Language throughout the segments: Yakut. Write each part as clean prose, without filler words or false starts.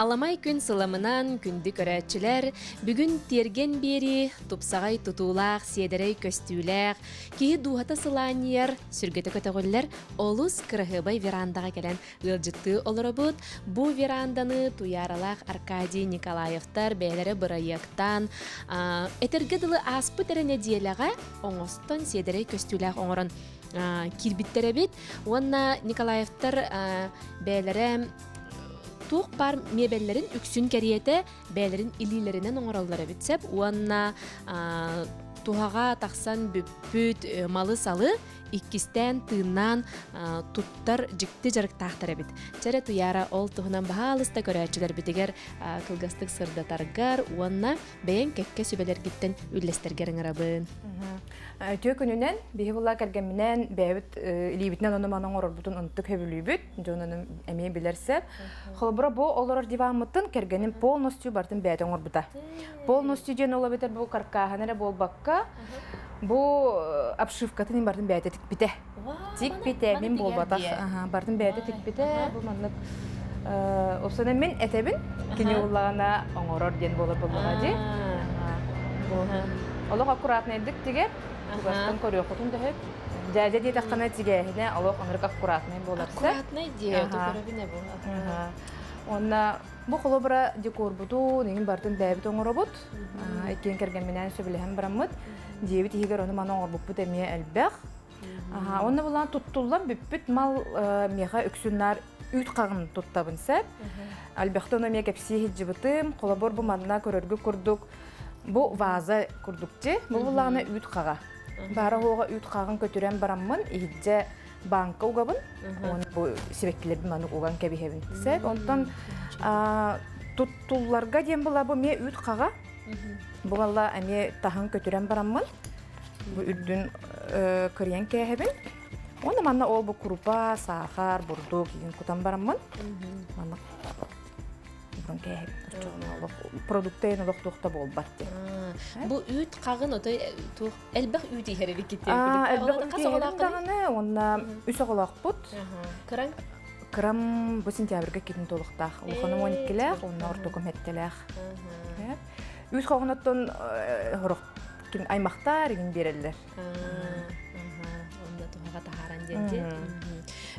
Аламай күн сыламынан күндү көрөөччүлэр, бүгүн тиэргэн биэрии тупсаҕай тутуулаах, сиэдэрэй көстүүлээх, киһи дууһата сылаанньыйар, сүргэтэ көтөҕүллэр олус кыраһыабай верандаҕа кэлэн ыалдьыттыы олоробут. Бу веранданы Туйааралаах Аркадий Николаевтар бэйэлэрэ бырайыактаан, этэргэ дылы ааспыт эрэ нэдиэлэҕэ оҥостон сиэдэрэй көстүүлээх оҥорон киирбиттэр эбит. Уонна Николаевтар бэйэлэрэ туох баар миэбэллэрин үксүн кэриэтэ бэйэлэрин илиилэринэн оҥороллор эбит сөп уонна туһаҕа тахсан бүппүт малы-салы иккистээн тыыннаан туттар дьикти дьарыктаахтар эбит. Чэрэ Туйаара ол туһунан баһаалыста көрөөччүлэрбитигэр кылгастык сырдатаргар уонна бэйэҥ кэккэ сүбэлэргиттэн үллэстэргэр ыҥырабын. Үтүө күнүнэн биһи була кэргэмминэн бэйэбит илиибитинэн ону маны оҥорорбутун ынтык сөбүлүүбүт, дьон ону эмиэ билэр сөп. Холобура бу олорор диваммытын кэргэним полностью бартын бэйэтэ оҥорбута. Полностью диэн ол эбэтэр бу каркааһын эрэ буолбакка, бу обшивкатын бартын бэйэтэ тикпитэ. Тикпитэ, мин буолбатах. Бартын бэйэтэ тикпитэ, бу маннык Опсана мин этэбин, кини уллаҕына оҥорор диэн буолар буоллаҕа дии. Олох аккуратнайдык тигэр, чугастан көрүөххүтүн да сөп. Дьээдьэ диэтэххинэ тигээһинэ олох ынырык аккуратнай буолар. Аккуратнай диэ, көрөбүн бу. Уонна бу холобура декорбутун, иҥин бартын бэйэбит оҥоробут. Иккиэн кэргэмминээн сөбүлэһэн бараммыт. Дьиэбит иһигэр ону маны оҥорбуппут эмиэ элбэх. Онно булан туттуллан бүппүт мал миэхэ үксүн наар үүт хаҕын туттабын сөп. Альбехтон эмиэ кэпсии сылдьыбытым. Холобур бу манна көрөргө курдук бу ваза курдукчи. Бу буллаҕына үүт хаҕа. Баара оһуоҕа үүт хаҕын көтүрэн бараммын иһирдьэ банка угабын. Уонна бу сибэккилэрбин маннык уган кэбиһэбин. Сөп. Онтон туттулларга диэн була бу эмиэ үүт хаҕа. Бу балла эмиэ таһын көтүрэн бараммын бу үрдүн кырыйан кээһэбин. Уонна манна ол бу крупа, саахар, бурдук игин кутан бараммын. Манна уран кээһэбин. Оччоҕуна олох продукта олох туохта буолбат диэн. Бу үүт хаҕын отой туох элбэх үүт иһэр эбиккит Элбэх үүт иһэрим даҕаны уонна үс оҕолоохпут. Кыраҥ? Кырам бу сентябрьга китин толуктаах. Улаханым 12-лээх, уонна ортокум хэттэлээх. Үс хоҕоноттон хорох ким аймахтар игин биэрэллэр. Онно туһаҕа таһааран диэн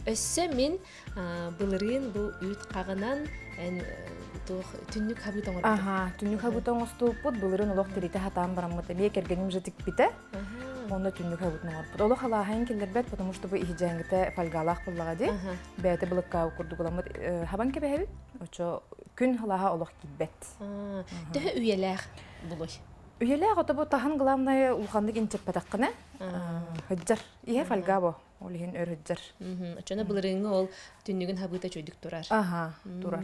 Өссө мин былырыын бу үүт хаҕынан эн туох түннүк хабыыт оҥорбутум. Аха, түннүк хабыыт оҥостубуппут. Былырыын олох тиритэ хатаан бараммыт. Эмиэ кэргэним же тикпитэ. Онно түннүк хабыытын оҥорбут. Олох алааһайын киллэрбэт, потому что бу иһидьээҥҥитэ фольгалаах буоллаҕа дии. Бэйэтэ былыккаа курдук ыламмыт хабан кэбиһэбит. Очо күн халааһа олох киирбэт. Төһө үйэлээх булуй? Үйэлээх ото бу таһын главное улаханнык инчэппэтэххинэ сылдьар. Иһэ фольга бо, ол иһин өр сылдьар. Оччоно былырыыҥҥы ол түннүгүн хабыыта чөйдүк турар. Аха, турар.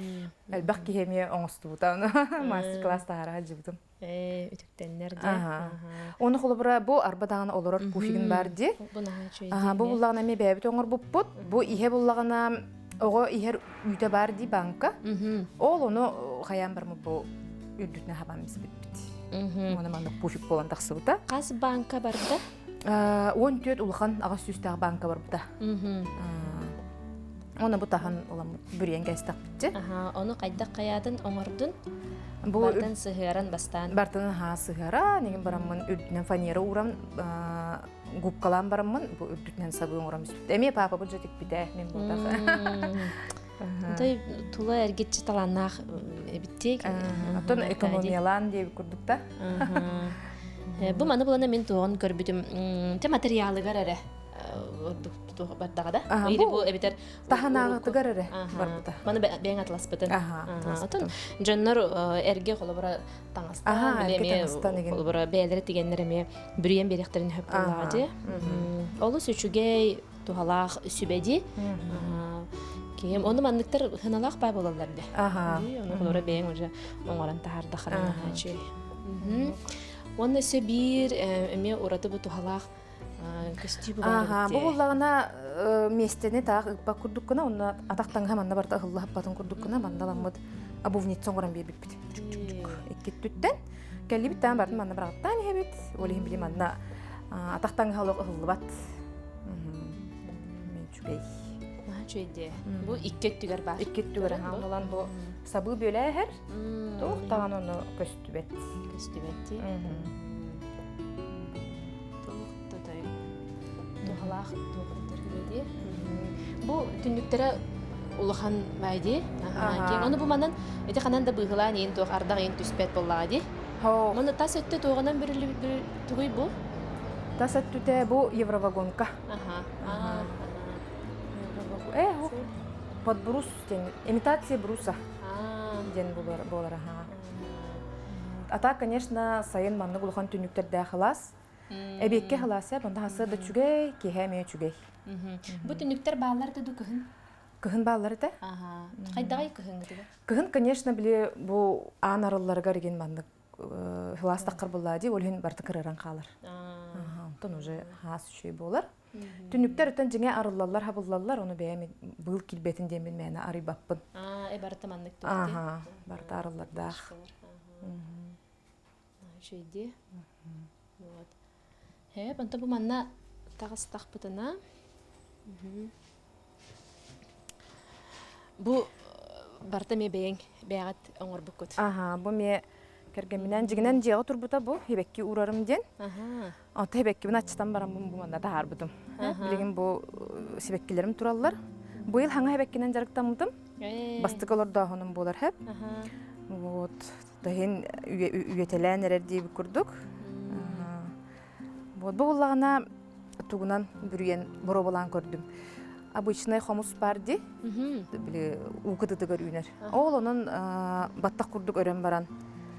Элбэх киһи эмиэ оҥостубута ону мастер-класс таһаара сылдьыбытым. Ээ, үтүктэннэр дии. Аха. Оны холобура бу арба даҕаны олорор пуфигин бар дии. Бу наһаа үчүгэй Аха, бу буллаҕына эмиэ бэйэбит оҥорбуппут. Бу иһэ буллаҕына оҕо иһэр үүтэ бар дии банка. Ол ону хайаан бармыт бу үрдүтүнэ хабан испиппит. Оны маннык пуфик буолан тахсыбыта. Хас банка барда? 14 улахан аҕыс сүүстээх банка барбыта. Оны бу таһын уламмыт бүрүйэн кэстэхпитчи. Аха, ону хайдах хайаатын оҥордун? Бу Бартын сыһыаран бастаан. Бартын аһаа сыһыара, нигин бараммын үрдүнэн фанера ууран губкалаан бараммын бу үрдүтүнэн сабыы оҥорон испит. Эмиэ папа бу тикпитэ мин буолтах. Той тула эргиччи талааннаах эбиттик. Оттон экономиялаан диэбит курдук да. Бу маны булана мин туоҕун көрбүтүм. Те материалыгар эрэ ордук туох бардаҕа да. Или бу эбитер таһынааҕытыгар эрэ барбыта. Маны бэйэҥ атласпытын. Отон дьоннор эргэ холобура таҥастан билэ эмиэ холобура бэйэлэрэ тигэннэр эмиэ бүрүйэн биэриэхтэрин сөп буоллаҕа дии. Олус үчүгэй туһалаах сүбэ дии. Киһим ону манныктар хыналаах баа буолаллар дии. Ону холобура бэйэҥ уже оҥорон таһаардаххына үчүгэй. Уонна өссө биир эмиэ ураты бу туһалаах көстүү бу баар Бу буллаҕына миэстэни таах ыыппат курдуккуна, онно атах таҥаһа манна барыта ыһыллаһыппатын курдуккуна, манна ламмыт обувница оҥорон биэрбиппит. Икки өттүттэн. Кэллибит таан бартын манна быраҕаттаан иһэбит. Ол иһин били манна атах таҥаһа олох ыһыллыбат. Мен үчүгэй. Наһаа үчүгэй дии. Бу икки өттүгэр баар. Икки өттүгэр аһаан булан бу. Сабыы бүөлээһэр, туох даҕаны ону көстүбэт. Көстүбэт дии. Туох да туһалаах туох дии. Бу түннүктэрэ улахан баай дии. Ону бу манан ити ханан да быыһылаан иин туох ардах иин түспэт буоллаҕа дии. Маны тас өттө туоҕунан бүрүллүбүт тугуй бу? Тас өттүтэ бу евровагонка. Э, под брус диэн имитация бруса диэн буолар аха. А так, конечно, сайын маннык улахан түннүктэрдээх ылаас. Эбиэккэ ылаас ээ, онно хасыа да үчүгэй, киэһэ эмиэ үчүгэй. Бу түннүктэр бааллар да кыһын? Кыһын бааллар этэ. Хайдаҕай кыһыҥҥытыгар? Кыһын, конечно, били бу аан арылларыгар игин маннык сылаас таххар буллаа дии, ол иһин барыта кырыаран хаалар. Онтон уже хаас үчүгэй буолар. Түннүктэр өттөн дьиҥэ арыллаллар, хабыллаллар, ону бэйэм быыл киирбэтин диэммин мээнэ арыйбаппын. Аа, барыта маннык Ааха, барыта арыллардаах. Үчүгэй Вот. Һэ, онто бу манна таҕыстахпытына бу барыта эмиэ бэйэҥ бэйэҕит оҥорбуккут. Аха, бу эмиэ кэргэмминэн дьиҥинэн дьиэҕэ турбута бу хибэкки уурарым диэн. Онто хибэккибин аччытан бараммын бу манна таһаарбытым. Билигин бу сибэккилэрим тураллар. Быйыл хаҥа хибэккинэн дьарыктаммытым. Бастакы олордооһунум буолар хэп. Вот. Таһин үйэтэлээн эрэр диэбит курдук. Вот бу буллаҕына тугунан бүрүйэн боруобалаан көрдүм. Обычный хомус бар ди, били уу кытытыгар үүнэр. Ол онон баттах курдук өрөн баран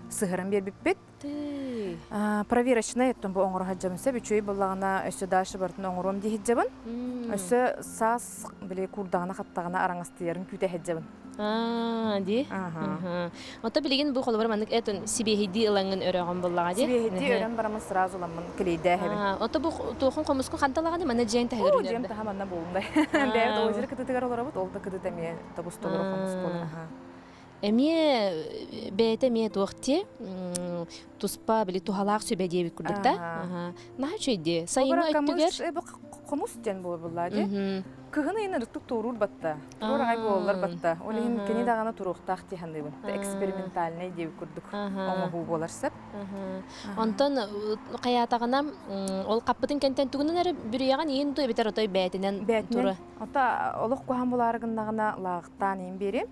сыһыран биэрбиппит. Проверочный оттон бу оҥоро сылдьабын сөп үчүгэй буоллаҕына өссө дальше барытын оҥоруом дии сылдьабын. Өссө саас били куурдаҕына хаттаҕына араҥастыйарын күүтэ сылдьабын. Аа, дии. Ото билигин бу холобур маннык этин сибиэһийдии ылаҥҥын өрөҕөн буллаҕа дии. Сибиэһийдии өрөн бараммын сразу ыламмын клейдээһэбин. Ото бу туохун хомускун ханталаҕаны манна дьиэҥ таһыгар Оо, дьиэм таһа манна буолундай. Бэйэбит озеро кытытыгар олоробут, ол да кытыт эмиэ тобус толору хомус буолар. Эмиэ бэйэтэ эмиэ туох дии туспа били туһалаах сүбэ диэбит курдук да. Наһаа үчүгэй дии. Сайыҥҥы өттүгэр хомус диэн буолар дии. Кыһын ыйын ырыттык туоруур батта. Туруор аҕай буолаллар батта. Ол иһин кини даҕаны туруохтаах дии саныыбын. Экспериментальный диэбит курдук оҥоһуу буолар сөп. Онтон хайаатаҕына ол хаппытын кэнтэн тугунан эрэ бүрүйэҕин иин дуу эбэтэр отой бээтинэн тура. Ото олох куһаҕан булаары гыннаҕына лааҕыттаан иин биэриэм.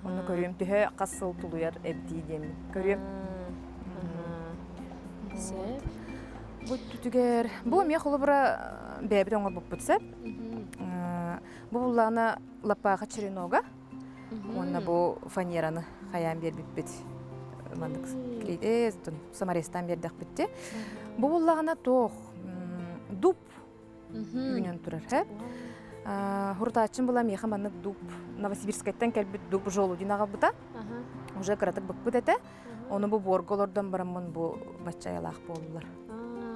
Онно көрүөм төһө хас сыл тулуйар эбитий диэммин көрүөм. Сөп. Бу түтүгэр бу эмиэ холобура бэйэбит оҥорбуппут сөп. Бу буллаҕына лаппааха черенога уонна бу фанераны хайаан биэрбиппит маннык саморезтаан биэрдэхпит Бу буллаҕына туох дуб үүнэн турар һэ. Хурутааччым була миэхэ маннык дуб Новосибирскайтан кэлбит дуб желудин аҕалбыта. Уже кыратык быкпыт этэ. Ону бу буорга олордон бараммын бу баччайалаах буоллулар.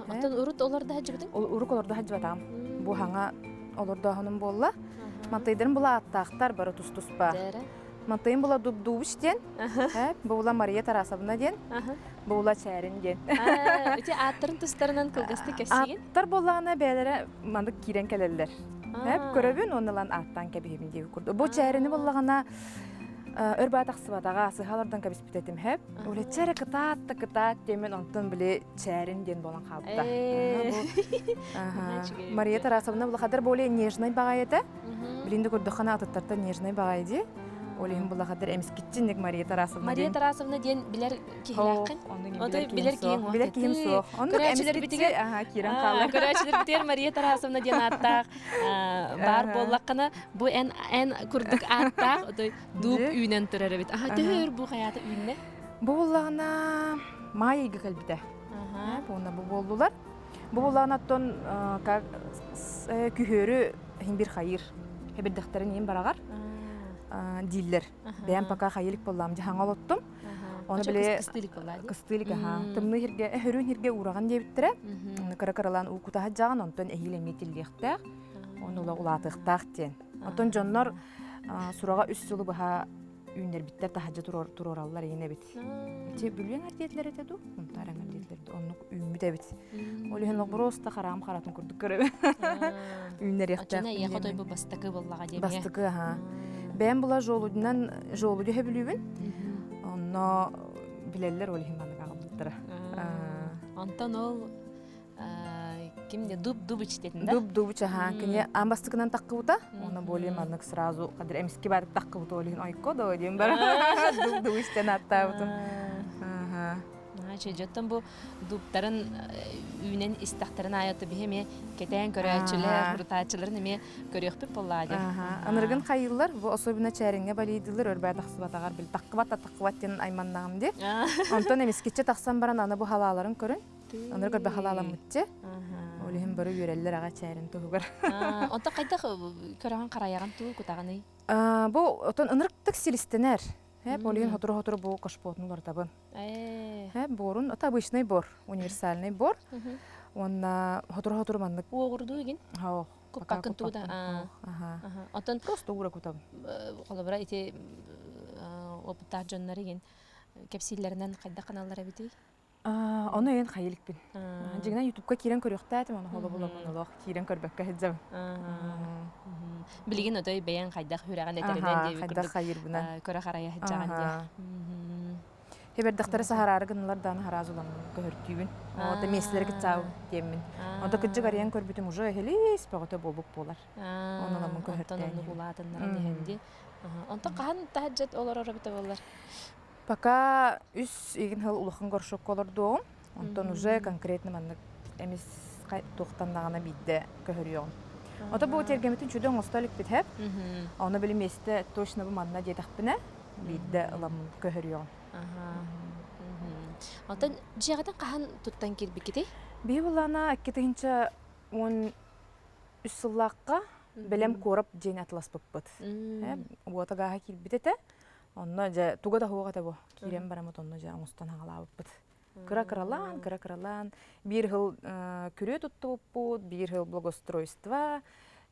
Оттон урут олордо сылдьыбытыҥ? Урук олордо сылдьыбатаҕым. Бу хаҥа олордооһунум буолла. Мантайдарын була ааттаахтар бары тус-туспа. Мантайын була Дубдубич диэн, бу була Мария Тарасовна диэн, бу була Чээрин диэн. Ити ааттарын тустарынан кылгастык кэпсиигин? Ааттар буоллаҕына бэйэлэрэ маннык киирэн кэлэллэр. Көрөбүн уонна ылан ааттаан кэбиһэбин диэбит курдук. Бу Чээрэни буоллаҕына өр баа тахсыбатаҕа, сыһалардан кэбиспит этим хэп. Улеччэ эрэ кытаат да кытаат диэмин онтон били Чээрин диэн буолан хаалбыта. Мария Тарасовна булахадар более нежный баҕайы этэ. Билин да көрдөххүнэ атыттартан нежный баҕайы дии. Ол иһин булахадар эмискитчинник Мария Тарасовна Мария Тарасовна диэн билэр киһилээххин? Отой билэр киһиҥ суох. Билэр киһим суох. Оннук Көрөөччүлэрбитигэр киирэн хаалар. Көрөөччүлэрбитигэр Мария Тарасовна диэн ааттаах баар буоллаххына, бу эн эн курдук ааттаах отой дууп үүнэн турар эбит. Аха төһө өр бу хайаата үүннэ? Бу буллаҕына маай ыйга кэлбитэ. Уонна бу буоллулар. Бу буллаҕына оттон күһүөрү иһин бир хайыр. Хэбирдэхтэрин иһин бараҕар дииллэр. Бэйэм пока хайылик буоллаам дьаһаҥа олоттум. Оны били кыстыылик аха. Тымныы хирге, хөрүүн хирге уураҕын диэбиттэрэ. Кыра-кыралаан уу кутаһа дьаҕан, онтон эһиил эмиэ тиллиэхтээх. Оны ула улаатыахтаах диэн. Оттон дьоннор сураҕа үс сылы быһа үүннэрбиттэр таһырдьа туруораллар иин эбит. Ити Бүлүү эҥэр диэтилэр этэ дуу? Мунтаар эҥэр диэтилэр дуу? Оннук үүммүт эбит. Ол иһин просто хараам харатын курдук көрөбүн. Үүннэриэхтээх. Оччоно ийэ хотойбу бастакы буоллаҕа диэмҥэ. Бастакы, аха. Бэйэм була желудинан желуди сөбүлүүбүн. Онно билэллэр ол иһин маннык аҕалбыттара. Онтон ол ким де дуб дубыч дедин да? Дуб дубыч аха. Кини аан бастакынан таххыбыта. Онно более маннык сразу кадыр эмиски барып таххыбыта ол иһин ойко да диэн бар. Дуб дубыч диэн аттаабытым. Аха. Дьоттон бу дубтарын үүнэн истэхтэрин аайы биһи эмиэ кэтээн көрөөччүлэр, урутааччыларын эмиэ көрүөхпүт буоллаа диэн. Анырыгын хайыыллар, бу особенно чээриҥҥэ балийдылар өрбөө тахсыбатаҕар бил таххыбат да таххыбат диэн айманнаҕым дии. Онтон эмискиччи тахсан баран аны бу халааларын көрүн. Анырык өрбө халааламмытчы. Ол иһин бары үөрэллэр аҕа чээрин туһугар. Онтон хайдах көрөҕүн харайаҕын туу кутаҕыный? Бу отон ынырыктык силистэнэр. Ол иһин сотору-сотору бу кашпотун уларытабын. Борун, это обычный бор, универсальный бор. Уонна сотору-сотору маннык Уоҕурдуу игин? Ох, Куппаккын тууда. Онтон просто уура кутабын. Холобура ити опыттаах дьоннор игин кэпсииллэринэн хайдах каналлар эбитий? Ону эйэн хайылыкпын. Дьиҥинэн ютубка киирэн көрүөхтээтим, ону холобуламмын олох киирэн көрбөккө сылдьабын. Билигин отой бэйэҥ хайдах үрэҕин этэринэн диэбит хайдах хайыырбынан көрө харайа сылдьаҕын диэ. Хебердэхтэрэ саһараары гыннылар дааны харааз уламмын көһөртүүбүн. Ота миэстэлэри кытсаабын диэммин. Онто кыдьык арыйан көрбүтүм уже эһилиис бөҕөтө буолбут буолар. Онон ламмын көһөртөөн. Онтон оннук улаатыннаран иһэн дии. Онтон хаһан таһырдьа олорор эбитэ буоллар? Пока үс игин сыл улахан горшокка олордуоҕум. Онтон уже конкретно маннык эмис туохтан даҕаны биирдэ көһөрүөҕүм. Ото бу тиэргэммитин чудо оҥосто иликпит һэп. Ону били миэстэ точно бу манна диэтэхпинэ биирдэ ыламмын көһөрүөҕүм. Онтон дьиэҕитин хаһан туттан киирбиккитий? Биһи буллаана 2013 сыллаахха бэлэм куорап диэн атыласпыппыт. Уота гааһа киирбит этэ. Онно дьэ туга да суох этэ бу. Киирэн бараммыт онно дьэ оҥостон хаҕалаабыппыт. Кыра-кыралаан, кыра-кыралаан биир сыл күрүө туттубуппут, биир сыл благоустройство,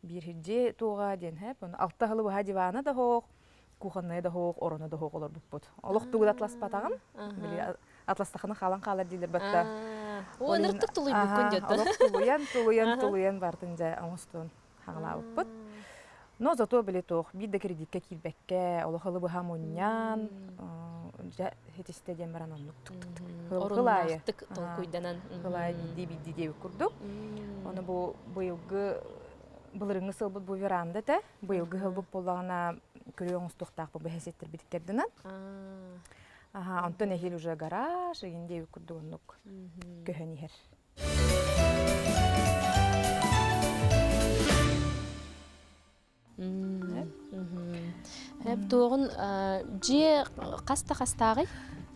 биир дьиэ туоҕа диэн хэп. Ону алта сылы быһа дивана да суох, кухонная да суох, ороно да суох олорбуппут. Олох тугу да атласпатаҕым. Били атластахына хаалан хаалар дииллэр батта. О, ыныртык тулуйбуккун дьэ. Олох тулуйан, тулуйан, тулуйан бартын дьэ оҥостон хаҕалаабыппыт. Но зато били туох биир да кредиккэ киирбэккэ, олох ылы быһа мунньан, дьэ хитистэ диэн баран оннук Оруннаахтык толкуйданан. Хылаайы биирдии биирдии диэбит курдук. Ону бу быйылгы былырыҥҥы сылбыт бу веранда этэ. Быйылгы сылбыт буоллаҕына күрүө оҥостуохтаахпыт быһа ситтэрбит иккэрдинэн. Аха, онтон эһиил уже гараж, игин диэбит курдук оннук көһөн иһэр. Туоҕун дьиэ хас да хастааҕый?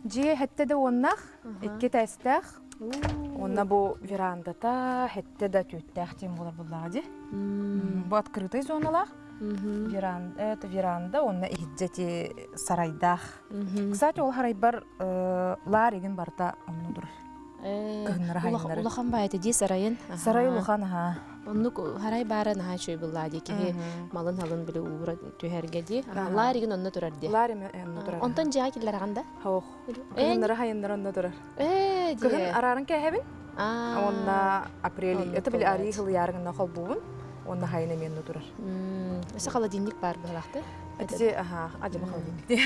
Дьиэ хэттэ да уоннаах, икки этээстээх. Уонна бу верандата хэттэ да түөттээх диэн буолар буоллаҕа дии. Бу открытый зоналаах. Веранда, это веранда, уонна иһирдьэ ити сарайдаах. Кстати, ол сарайбар лаар игин барыта онно турар. Кыһыннары хайыннары. Улахан баайта дии сарайын. Сарай улахан аха. Оннук харай баара наһаа үчүгэй буллаа дии киһи малын халын били уура түһэргэ дии. Лаар игин онно турар дии. Лаар онно турар. Онтон дьиэҕэ киллэрэҕин да? Хоох. Кыһыннары хайыннары онно турар. Ээ дии. Кыһын арааран кээһэбин. Уонна апрель это били арыы хылыйаарыгына холбуубун. Уонна хайын эмиэ онно турар. Өссө холодильник баар быһалаахты. Ити аха адьыма холодильник дии.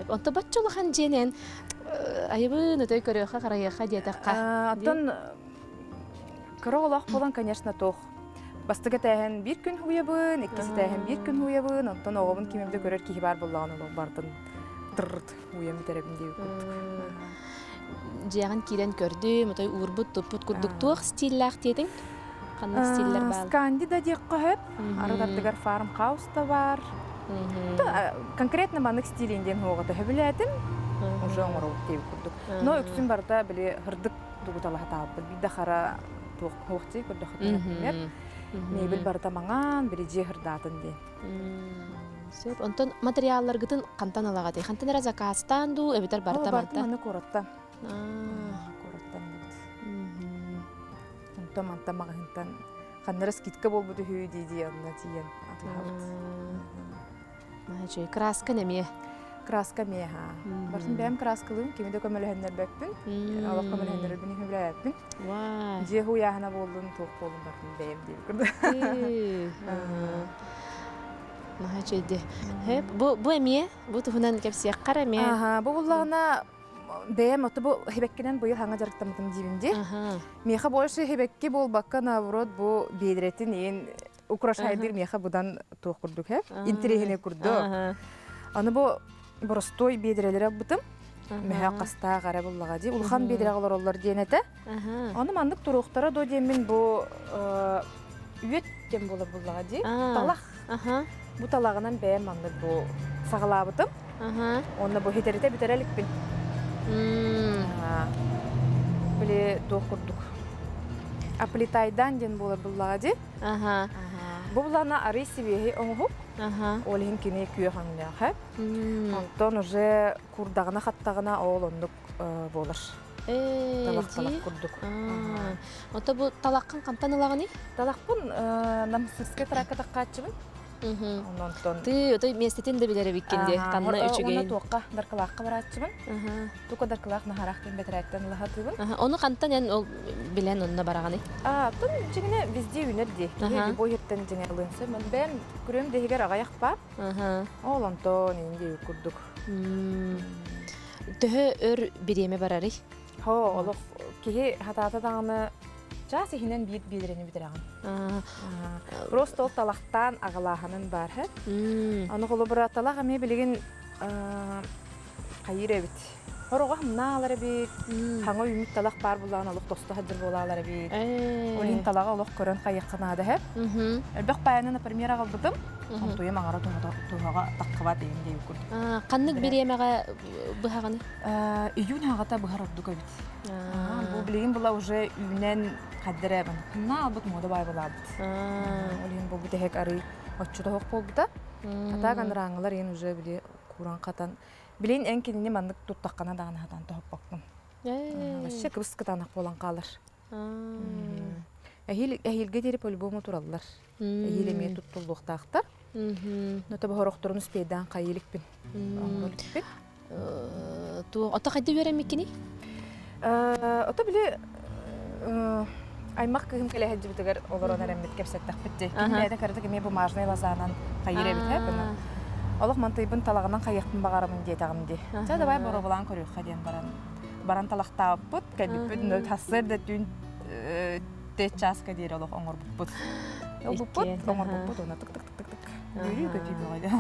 Онто бачча улахан дьиэнэн айыбын өтөй көрүөххэ харайыахха диэтэххэ. Оттон кыра олох буолан, конечно, туох бастакы этээһин биир күн хуйабын, иккис этээһин биир күн хуйабын, онтон оҕобун ким да көрөр киһи баар буоллаҕына олох бартын тыррыт уйан бүтэрэбин диэбит курдук. Дьиэҕин киирэн көрдүм, отой уурбут-туппут курдук туох стиллээх диэтиҥ? Ханнык стиллэр баал? Сканди да диэххэ сөп. Арыт ардыгар фармхаус да баар. Конкретно маннык стилин диэн хуоҕата сөбүлээтим. Уже оҥоробут диэбит курдук. Но үксүн барыта били һырдык тугуталаһатаабыт. Биир да хара туох хуохти көрдөхөтө например. Мебель барыта маҥан, били дьиэ һырдаатын диэн. Сөп. Онтон материалларгытын хантан алаҕатый? Хантан эрэ заказтаан дуу, эбэтэр барыта Барыта маны куораттан. Куораттан бит. Онтон мантан маҕаһыынтан ханнара скидка буолбут үһү дии-дии онно тиийэн атылаһабыт. Үчүгэй. Краска эмиэ. Краска эмиэ ха. Барытын бэйэм краскалыым, кими да көмөлөһөннөрбөппүн. Олох көмөлөһөннөрөрбүн иһин Дьиэ хуйааһына буоллун, туох буоллун барытын бэйэм диэбит курдук. Наһаа үчүгэй. Бу бу эмиэ бу туһунан кэпсиэххэр эмиэ. Аха, бу буллаҕына бэйэм ото бу хибэккинэн быйыл хаҥа дьарыктаммытым диибин дии. Миэхэ больше хибэкки буолбакка наоборот бу биэдэрэтин иин украшайдыр миэхэ будан туох курдук һэ интириэһинэй курдук. Аны бу боростуой биэдэрэлэри албытым. Мөһө хастаах эрэ буллаҕа дии. Улахан биэдэрэҕэ олороллор диэн этэ. Аны маннык туруохтара дуо диэммин бу үөт диэн буолар буллаҕа дии. Талах. Бу талаҕынан бэйэм маннык бу саҕалаабытым. Уонна бу хитэритэ бүтэрэ иликпин. Били туох курдук. Аплитайдан диэн буолар буллаҕа дии. Бу булана арый сибиэһи оҥоһук. Ол иһин кини күөх өҥнөөх. Онтон уже курдаҕына хаттаҕына ол оннук буолар. Талах-талах курдук. Ото бу талаххын хантан ылаҕыный? Талахпын Намсырскай тракка таххааччыбын. Онтон Ты отой миэстэтин да билэр эбиккин дии. Ханна үчүгэй. Уонна туохха Даркылаахха барааччыбын. Тука Даркылаах наһараах диэн бэтэрээттэн ылаһатыыбын. Ону хантан эн ол билэн онно бараҕыный? А, тун дьиҥинэ везде үүнэр дии. Киһи любой иһиттэн дьиҥэ ылыан сөп. Бэйэм күрүөм дэһигэр аҕайах баар. Ол онтон инди курдук. Төһө өр бириэмэ барарый? Хо, олох киһи хатаата даҕаны чаас иһинэн биир биэдэрэни бүтэрэҕин. Просто ол талахтаан аҕалааһынын баар һэ. Аны холобура талах эмиэ билигин хайыыр эбит. Хороҕо хамнаалар эбит, хаҥа үүммүт талах баар буллаҕына олох тосто сылдьар буолаалар эбит. Ол иһин талаҕы олох көрөн хайыахха наада һэ. Элбэх паайаны, например, аҕалбытым. Онтуйам аҥара туһаҕа таххыбат диэн диэбит курдук. Ханнык бириэмэҕэ быһаҕыный? Июнь аҕата быһар ордук эбит. Бу билигин була уже үүнэн хаддара ханна албыт мода баай булаабыт. Ол иһин бу бүтэһик арый оччотоһох буолбута. Атаак анарааҥылар иһин уже били кууран хатан билин эн кинини маннык туттаххына даҕаны хатан тоһоппоккун. Вообще кыбыс кытаанах буолан хаалар. Эһиил эһиилгэ диэри по-любому тураллар. Эһиил эмиэ туттуллуохтаахтар. Но тобоһорохторун успейдаан хайыы иликпин. Оҥоро иликпин. Туох ото хайда үөрэммиккиний? Ото били аймах кыыһым кэлэ сылдьыбытыгар олорон эрэммит кэпсэттэхпит дии. Ким бэйэтэ кыратык эмиэ бумажнай лозанан хайыыр эбит ээ быны. Олох мантыйбын талаҕынан хайыахпын баҕарабын диэтэҕим дии. Чэ давай боруобалаан көрүөххэ диэн баран баран талахтаабыппыт, кэлбиппит, сарсыарда түүн тэ чааска диэри олох оҥорбуппут. Ылбыппыт, оҥорбуппут уонна тык-тык-тык-тык. Үөрүү көтүү бөҕө.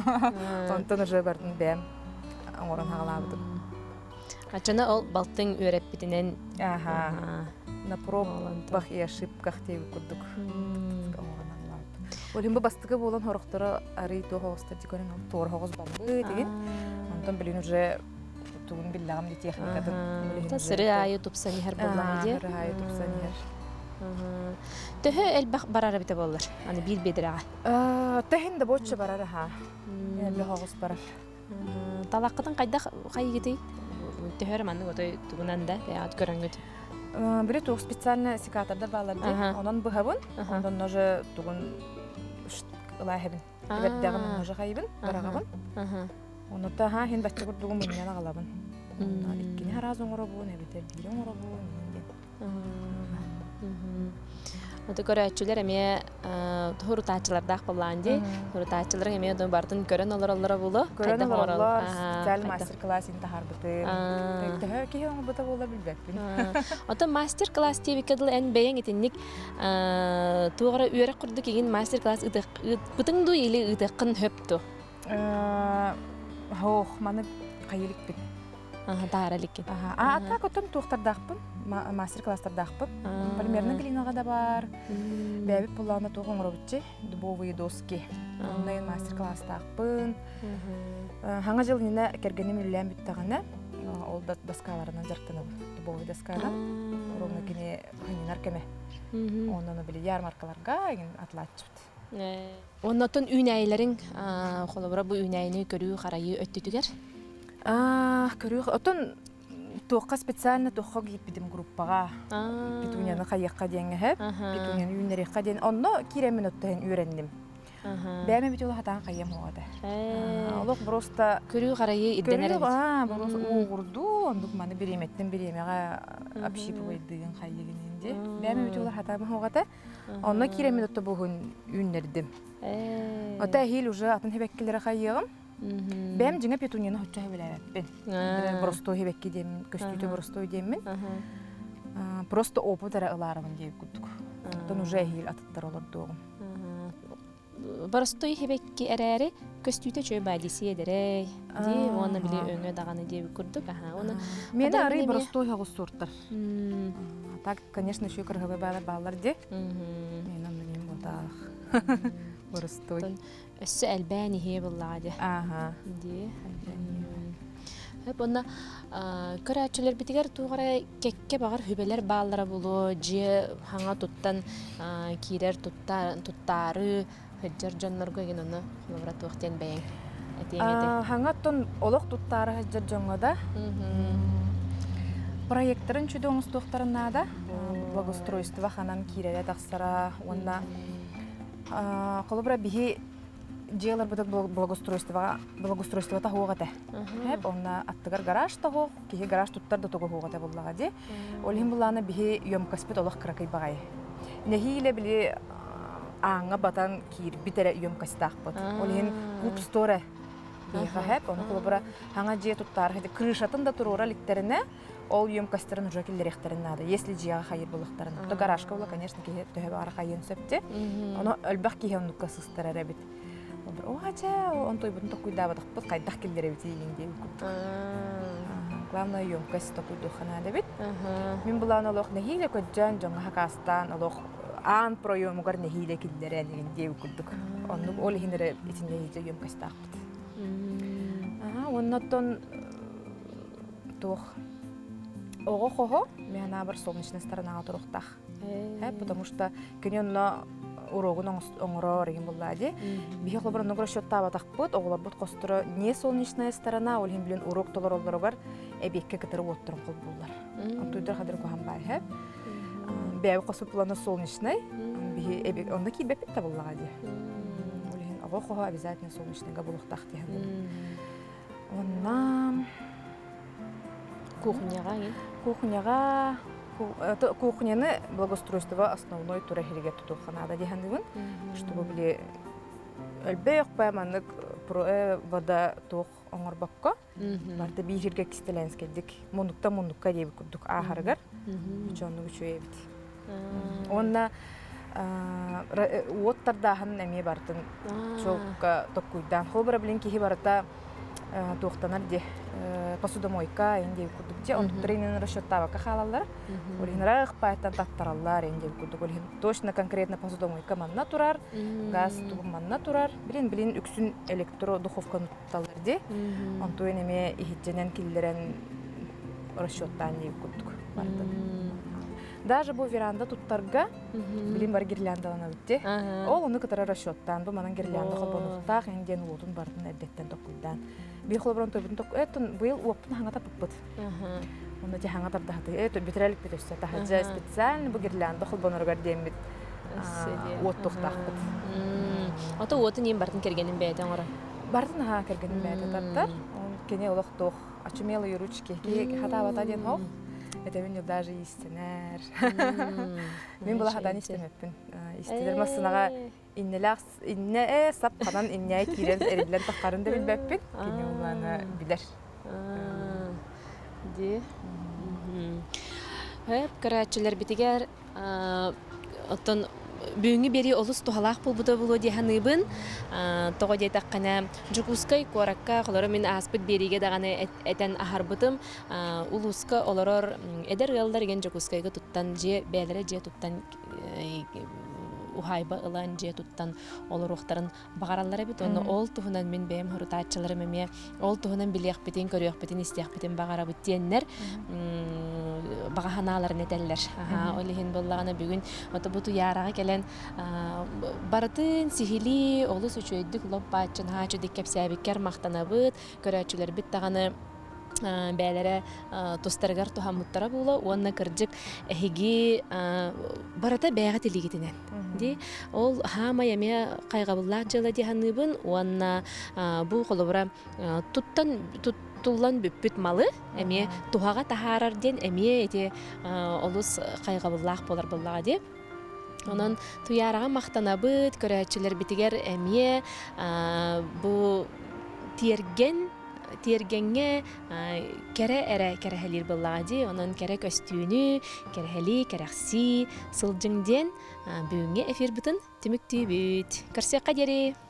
Онтон уже бардын бэйэм оҥорон хаалаабытым. Ачана ол балтыҥ үөрэппитинэн Аха. На пробах и ошибках диэбит курдук оҥорон хаалаабыт. Ол иһин бу бастакы буолан хорохторо арый туох оҕустар дии көрөн туора оҕус барбыт игин. Онтон билин уже тугун биллэҕим дии техникатын. Сыры аайы тупсан иһэр буоллаҕа дии. Сыры аайы тупсан иһэр. Төһө элбэх барар эбитэ буоллар? Аны биир биэдэрэҕэ. Төһүн да боччу барар аха. Элбэх оҕус барар. Талаххытын хайдах хайыгытый? Төһө эрэ маннык отой тугунан да бэйэҕит көрөҥҥүт. Били туох специально секатордар баалар дии. Онон быһабын. Онтон уже тугун ылааһыбын. Эбэрдэҕин онно хайыбын, бараҕабын. Онута аһаа иһин бачча курдугу мунньан аҕалабын. Иккини араас оҥоробун, эбэтэр биири оҥоробун диэн. Ото көрөөччүлэр эмиэ сурутааччылардаах буоллаан дии. Сурутааччыларыҥ эмиэ барытын көрөн олороллоро буолуо. Көрөн олороллор, специальный мастер-класс ин таһаарбытым. Төһө киһи оҥорбута буолла билбэппин. Ото мастер-класс диэбиккэ дылы эн бэйэҥ итинник туох эрэ үөрэх курдук игин мастер-класс ыытпытыҥ дуу или ыытыаххын хөп дуу? Ох, маны хайыы иликпин. Таһара иликкин. А так оттон туохтардаахпын, мастер-класстардаахпын. Полимерный глинаҕа да бар. Бэйэбит буллаҕына туох оҥоробутчи, дубовые доски. Онно мастер-класстаахпын. Хаҥа дьыл иннинэ кэргэним үлэлээн бүттэҕинэ, ол да доскаларынан дьарыктанабын. Дубовый досканан. Ровно кини хынньанар кэмэ. Онон били ярмаркаларга атлааччыбыт. Оннотон үүнээйилэриҥ холобура бу үүнээйини көрүү-харайыы өттүтүгэр? Көрүү отон туохха специально туохха киирбитим группаҕа петунияны хайыахха диэҥҥэ петунияны үүннэриэххэ диэн онно киирэммин оттоһон үөрэнним. Бэйэм эбит хатаан хайыам суоҕа этэ. Олох просто Көрүү харайыы ирдэнэр эбит. Көрүү уугурдуу, оннук маны бириэмэттэн бириэмэҕэ общипывайдыгын хайыгын инди. Бэйэм эбит хатаан суоҕа этэ. Онно киирэммин отто буһун үүннэрдим. Ото эһиил уже атын хэбэккилэри хайыаҕым. Бэйэм дьиҥэ петуньяны хоччо хэбилээбэппин. Боростуой хэбэкки диэммин, көстүүтэ боростуой диэммин. Просто опыт эрэ ылаарабын диэбит курдук. Оттон уже эһиил атыттар олордуоҕум. Боростуой хэбэкки эрээри көстүүтэ үчүгэй баадисия эдэрэй дии уонна били өҥө даҕаны диэбит курдук аха уонна Миэнэ арый боростуой соҕус суортар. Так, конечно, еще кыргыбай баалар бааллар ди. Мен онно нем буотаах. Боростуой. Өссө элбээн иһиэ буллаҕа дии. Ааха. Дии. Хөп онно көрөөччүлэрбитигэр туох эрэ кэккэ баҕар хүбэлэр бааллара булуо, дьиэ хаҥа туттан киирэр туттаары сылдьар дьоннорго игин ону холобура туох диэн бэйэҥ этиэҥ этэй? Хаҥа оттон олох туттаары сылдьар дьоҥҥо да проекторын чудо оҥостуохтарын наада. Благоустройство ханан киирэрэ тахсара уонна холобура биһи дьиэлэрбит благоустройствоҕа благоустройствота суох этэ. Хэп онно аттыгар гараж тоһуох, киһи гараж туттар да тугу суох этэ буллаҕа дии. Ол иһин буллаана биһи емкостьпыт олох кыракый баҕайы. Нэһиилэ били ааҥҥа батан киирбит эрэ емкостьтаахпыт. Ол иһин куб сторе биһиэхэ хэп, ону холобура хаҥа дьиэ туттаар крышатын да туруора иликтэринэ ол емкостьтарын уже киллэриэхтэрин наада. Если дьиэҕэ хайыр буллахтарына. То гаражка була, конечно, киһи төһө баҕара хайыан сөп дии. Ону элбэх киһи оннукка сыстарар эбит. Оо, чэ, онтуйбутун токуйдаабатахпыт хайдах киллэрэбит диэн диэбит курдук. Главное, емкость токуйдуохха наада эбит. Мин булаан олох нэһиилэ көддьөөн дьоҥҥо хакаастаан олох аан проемугар нэһиилэ киллэрэн игин диэбит курдук. Оннук ол иһин эрэ итиннэ емкостьтаахпыт. Уонна оттон туох оҕо хоһо мин анаабар солнечная сторонаҕа туруохтаах. Потому что кини онно уруогун оҥорор игин буллаа дии. Биһи холобур оннук расчеттаабатахпыт, оҕолорбут хосторо не солнечная сторона, ол иһин билин уруок толороллоругар эбиэккэ кытары уотторун холбууллар. Онтуйдар хадыр куһан баар һэ. Бэйэбит хосу плана солнечный, биһи эбиэк онно киирбэппит да буллаҕа дии. Ол иһин оҕо хоһо обязательно солнечныйга булуохтаах диэн. Онна Кухняҕа Кухняҕа кухняны благоустройство основной тура иһиригэр тутуохха наада дии саныыбын. Чтобы били өлбөй охпой маннык вода туох оҥорбокко барыта биир сиргэ кистэлэнскэйдик муннукта муннукка диэбит курдук ааһарыгар дьоннук үчүгэй эбит. Уонна уот тардааһын эмиэ барытын чуолка токкуйдаан. Холобура, билин киһи барыта туохтанар дии посудомойка ин диэбит курдук дии онтуктара инэн расчеттаабакка хаалаллар. Ол иһин ыраах таттараллар ин диэбит курдук. Ол иһин точно конкретно посудомойка манна турар, газ тугум манна турар. Билин билин үксүн электродуховканы тутталлар дии. Онтуйун эмиэ иһитчэнэн киллэрэн расчеттаан диэбит курдук барытын. Даже бу веранда туттарга билин бар гирляндаланабыт дии. Ол ону кытары расчеттаан бу манан гирлянда холбонуохтаах ин диэн уотун барытын эрдэттэн токкуйдаан. Биир холобурун тойбутун ток эттон быйыл уоппун хаҥа таппыппыт. Онно ти хаҥа тардаһаты э бүтэрэликпит өссө таһырдьа специально бу гирлянда холбоноругар диэммит уот туохтаахпыт. Ото уотун иин бартын кэргэнин бэйэтэ оҥорор. Бартын аһаа кэргэнин бэйэтэ тардар. Кини олох туох очумелые ручки. Киһи хатаабата диэн хоох. Этэбин даже истинэр. Мин була хатаан истэмэппин. Истилер массынаҕа иннелээх инне э сап ханан иннээ киирэн эриллэн таххарын да билбэппин. Кини улаана билэр. Ди. Хөп көрөөччүлэрбитигэр Оттон бүгүҥҥү биэрии олус туһалаах буолбута буолуо дии саныыбын. Тоҕо диэтэххинэ, Дьокуускай куоракка, холоро мин ааспыт биэриигэ даҕаны этэн аһарбытым, улууска олорор эдэр ыаллар игин Дьокуускайга туттан дьиэ, бэйэлэрэ дьиэ туттан уһаайба ылан дьиэ туттан олоруохтарын баҕараллар эбит. Онно ол туһунан мин бэйэм хорутааччыларым эмиэ ол туһунан билиэхпитин, көрүөхпүтүн, истиэхпитин баҕарабыт диэннэр баҕа санааларын этэллэр. Ол иһин буоллаҕына бүгүн ото бу Туйаараҕа кэлэн барытын сиһилии олус үчүгэйдик лоп бааччы наһаа үчүгэй кэпсээбиккэр махтанабыт. Көрөөччүлэрбит даҕаны. Бээлэрэ тустарыгар туһаммыттара буолуо уонна кырдьык эһиги барыта бэйэҕит илиигитинэн дии ол хаамай эмиэ хайҕабыллаах дьыала дии саныыбын уонна бу холобура туттан туттуллан бүппүт малы эмиэ туһаҕа таһаарар диэн эмиэ ити олус хайҕабыллаах буолар буоллаҕа дии. Онон Туйаараҕа махтанабыт, көрөөччүлэрбитигэр эмиэ бу тиэргэн тиэргэҥҥэ кэрэ эрэ кэрэһэлиир буоллаҕа дии. Онон кэрэ көстүүнү, кэрэһэлии, кэрэхсии сылдьыҥ диэн бүгүҥҥү эфирбытын түмүктүүбүт. Көрсүөххэ диэри!